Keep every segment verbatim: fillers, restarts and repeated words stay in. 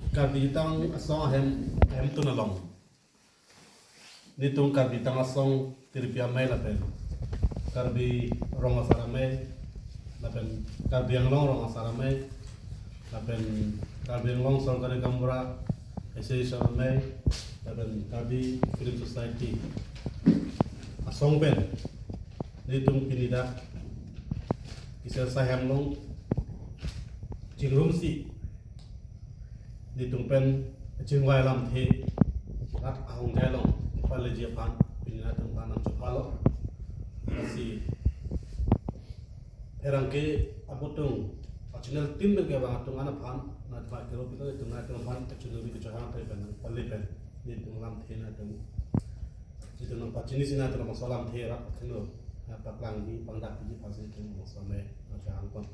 Karbi Jutang Asong ahem, ahemtun along, nelitum Karbi Jutang Asong Tirpi Amei lapen Karbi Rong Asar Amei lapen Karbi Anglong Rong Asar Amei lapen Karbi Anglong Sorkari Gaonbura Association Amei lapen Karbi Film Society asong pen nelitum pini dak Kisel Sahem along chingrumsi nelitum pen chingvai lamthe rat ahongjai along paleji aphan pini nangtum aphan nangchepalo. Lasi pherangke aputhung a-channel tin pen kevang atum an aphan nangtum akero pito nangtum nangtum aphan kachinuri kachehang thai pen nangpale pen nelitum lamthe nangtum nelitum nangpachinisi nangtum labangso alamthe rat akhino paklangji pangdakji aphansi nelitum labangso amei nangchehang pon.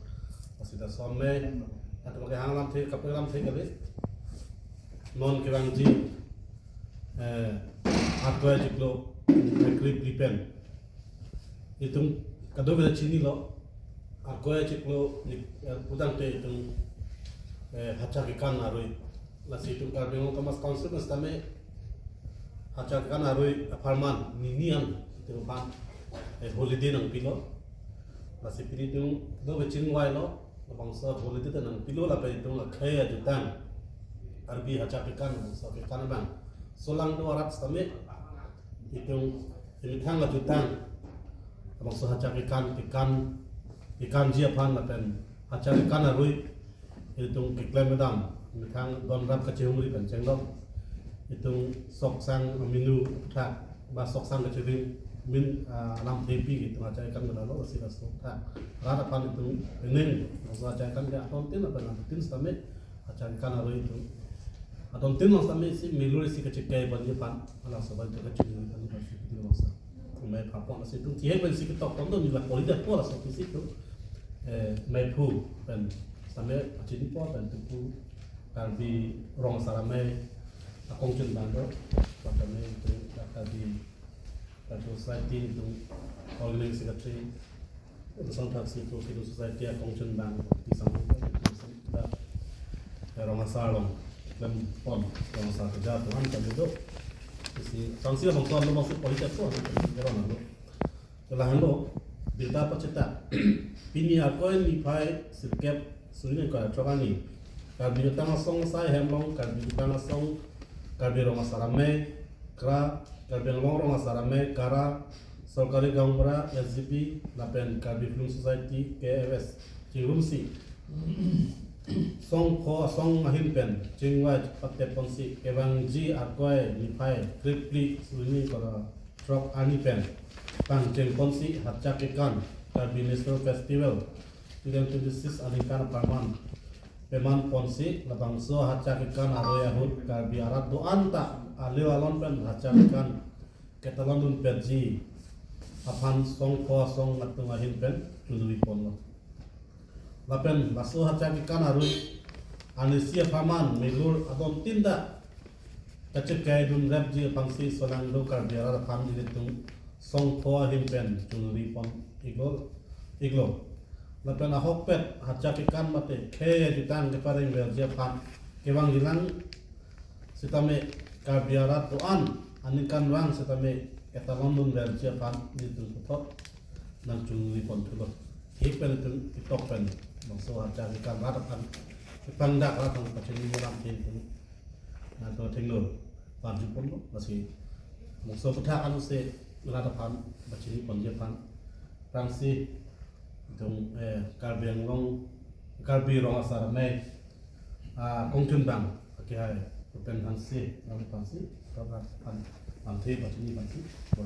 Lasi laso amei nangtum kehang alamthe kaprek alamthe kali. Non kevangji eh, Arkoi achiklo niphai krephli pen nelitum kadokave ta chinilo. Arkoi achiklo ni, eh, pudangte itum, eh, Hacha Kekan arui. Lasi itum Karbi Anglong Autonomous Council pen sitame Hacha Kekan arui apharman nini an itum aphan, eh, holiday nangpilo. Lasi pini itum kadokave chingvailo. Labangso holiday ta nangpilo lapen itum akhei ajutang Karbi Hacha Kekan, labangso kekan abang solang do arat sitame itum imethang ajutang labangso Hacha Kekan, kekan, kekanji aphan lapen Hacha Kekan arui itum keklem kedam imethang don rat kachehungri pen chenglok itum soksang aminu thak ba soksang kacheving min, ah, alamthe pi itum Hacha Kekan kedalo sila sok thak rat aphan itum ening labangso Hacha Kekan ke atontin lapen atontin sitame Hacha Kekan arui itum atontin along sitame isi melur isi kachekai banji aphan ala sobai itum kacheving aphan itum si itum labangso amei aphan pon lasi itum thihek pensi ketok pon do nila kori da pon laso pisi itum, eh, meiphu pen sitame pachini pon pen itum pu Karbi Rong Asar Amei akongchun abang do, lapen itum Karbi Cultural Society itum Coordinating Secretary, itum sangthak si itum Film Society akongchun abang, itum sang, itum sang, da, Rong Asar along klem pon, Rong Asar keja tuhan kami do. Isi sangsi labangso along masuk politik pon, itum keron alo. Lahenlo, birta pacheta. Pini Arkoi niphai sirkep suri ingkoi ra throk arni Karbi Jutang Asong Sai Hem along, Karbi Jutang Asong, Karbi Rong Asar Amei, KRA, Karbi Anglong Rong Asar Amei, KARA, Sorkari Gaonbura, S G B, lapen Karbi Film Society, K F S, chingrumsi songpho asong ahin pen chingvai patep ponsi kevangji Arkoi niphai krephli suri ingkoi ra throk arni pen pangcheng ponsi Hacha Kekan Karbi National Festival twenty twenty-six aningkan apharman peman ponsi labangso Hacha Kekan arui ahut Karbi arat do-an ta aleu alon pen Hacha Kekan ketalon dun petji aphan songpho asong atum ahin pen chunri ponlo. Lapen laso Hacha Kekan arui arnisi apharman melur adon tin ta kachekai dun repji aphansi solang do Karbi arat aphan ilitum songpho ahin pen chunri pon iklo, iklo. Lapen ahokpet Hacha Kekan mate khei ajutang kepareng verji aphan kevangjilang sitame Karbi arat do-an aningkanvang sitame ketalon dun verji aphan ilitum puthot nangchunri pon thulo. Thihek pen itum ketok pen labangso Hacha Kekan rat aphan kepangdak rat aphan pachini lamthe itum nangtum thengno parju ponlo, lasi labangso aphuthak ansi rat aphan pachini ponji aphan aphrangsi itum, eh, Karbi Anglong, Karbi Rong Asar Amei, ah, kongchun abang akehai Rupen Hanse, Rupen Hanse, rat aphan lamthe pachini aphansi bor.